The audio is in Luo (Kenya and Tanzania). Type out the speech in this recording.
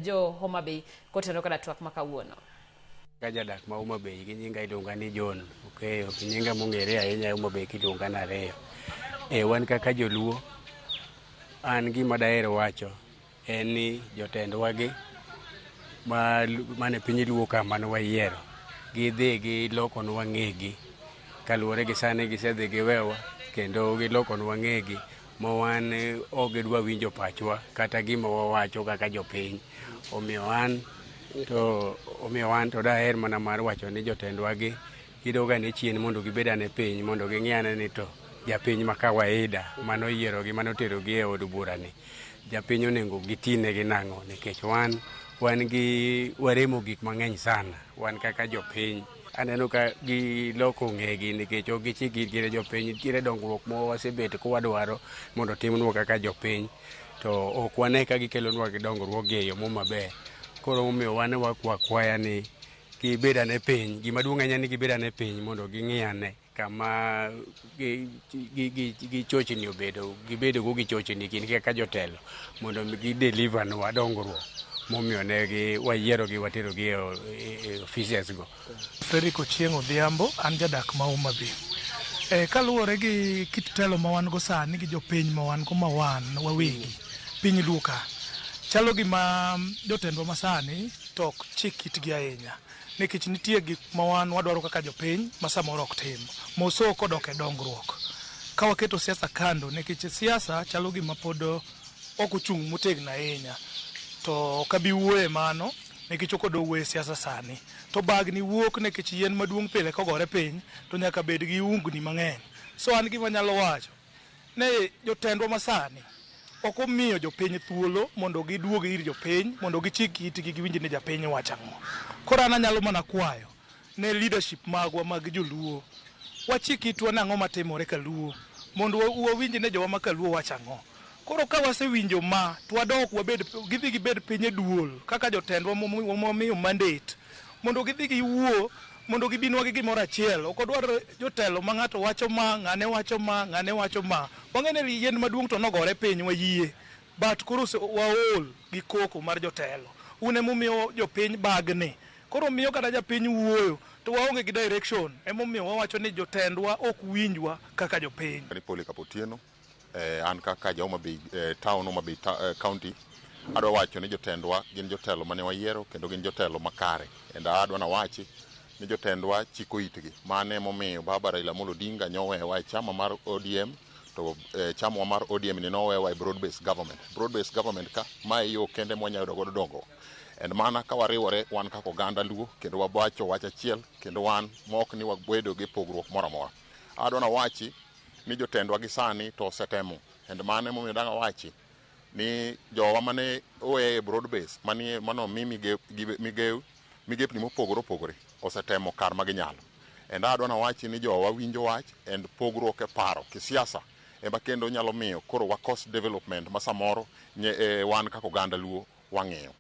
Jo Homa Bay kotenore koda twak ma kawuono. Ka jadak ma Homa Bay gi nyinga iluonga ni John Okeyo, gi nyinga mong'ere ahinya e Homa Bay kiluonga ni Ariyo. E wan kaka joluo, an gima daher wacho en ni jotendwa gi mane piny luo ka mane wayiero, gidhi gilokonwa ng'egi kaluwore gi sani gisedhi giwewa kendo gilokonwa ng'egi ma wan ok gidwa winjo pachwa kata gima wawacho kaka jopiny. Omiyo an to daher mana mar wacho ni jotendwa gi gidog ane chien mondo gibed ane piny mondo ging'i ane ni to japiny ma kawaida manoyierogi manoterogi e od bura ni japiny onego gitinegi nang'o, nikech wan gi waremo gik mang'eny sana. Wan kaka jopiny aneno ka giloko ng'egi nikech ok gichik itgi ne jopiny. Nitiere dongruok ma wasebet ka wadwaro mondo otimnwa kaka jopiny, to ok wane ka gikelonwa gi dongruok gi e yo mo maber. Koro omiyo wan wakwa akwaya ni gibed ane piny. Gima duong' ahinya ni gibed ane piny mondo ging'i ane kama gi chochni obedo gibedogo gi chochni gin kaka jotelo mondo mi gi deliver nwa dongruok momiyo ne gi wayierogi waterogi e offices go. Fredrick Ochieng' Odhiambo, an jadak ma Homa Bay. Kaluwore gi kit telo ma wan go sani gi jopiny ma wan go ma wan wawegi piny luo ka, chalo gima jotendwa masani to ok chik itgi ahinya nikech nitie gik ma wan wadwaro kaka jopiny ma samoro ok tim moso kodok e dongruok ka waketo siasa kando, nikech siasa chalo gima pod ok ochung' motegno ahinya, to ok abi wuoye mano nikech ok odwa wuoye siasa sani. To bagni wuok nikech yien maduong' pile kogore piny to nyaka bed gi ungni mang'eny. So an gima anyalo wacho ni jotendwa masani ok omiyo jopiny thuolo mondo giduog ir jopiny mondo gichik itgi giwinj ni japiny wacho ang'o. Koro an anyalo mana kwayo ne leadership magwa mag joluo, wachik itwa nang'o matimore kaluo mondo wawinj ni jowa ma kaluo wacho ang'o. Koro ka wasewinjo ma to wadok wabed gidhi gibed piny e duol kaka jotendwa mwamiyo mandate mondo gidhi giwuo mondo gibinwa gi gimoro achiel. Ok odwar jotelo ma ng'ato wacho ma, ng'ane wacho ma, ng'ane wacho ma. Wang'e ni yien maduong' to nogore piny, wayie, but koro waol gi koko mar jotelo. Un emomiyo jopiny bagni. Koro miyo kata japiny wuoyo to waonge gi direction. Emomiyo wawacho ni jotendwa ok winjwa kaka jopiny. Ni Polycarp Otieno, an kaka ja Homa Bay town, Homa Bay County, adwa wacho ni jotendwa gin jotelo mane wayiero kendo gin jotelo makare. And adwa nawachi ni jotendwa chiko itgi. Mano emomiyo baba Raila Amolo Odinga nyowewa e chama mar ODM to chama mar ODM ni nowewa e broad based government. Broad based government ka ma e yo kende mwanyalo yudo godo dongruok. En mana ka wariwore wan kaka oganda Luo kendo wawacho wach achiel kendo wan mok ni wabedo gi pogruok moro amora. Adwa nawachi ni jotendwa gi sani to osetemo and mano emomiyo dang' awachi ni jowa mane owe e broad base manie manomi migepni mopogore opogore osetemo kar ma ginyalo. And adwa nawachi ni jowa winjo wach and pogruok e paro kisiasa ema kendo nyalo miyo koro wakos development ma samoro wan kaka oganda Luo wang'iyo.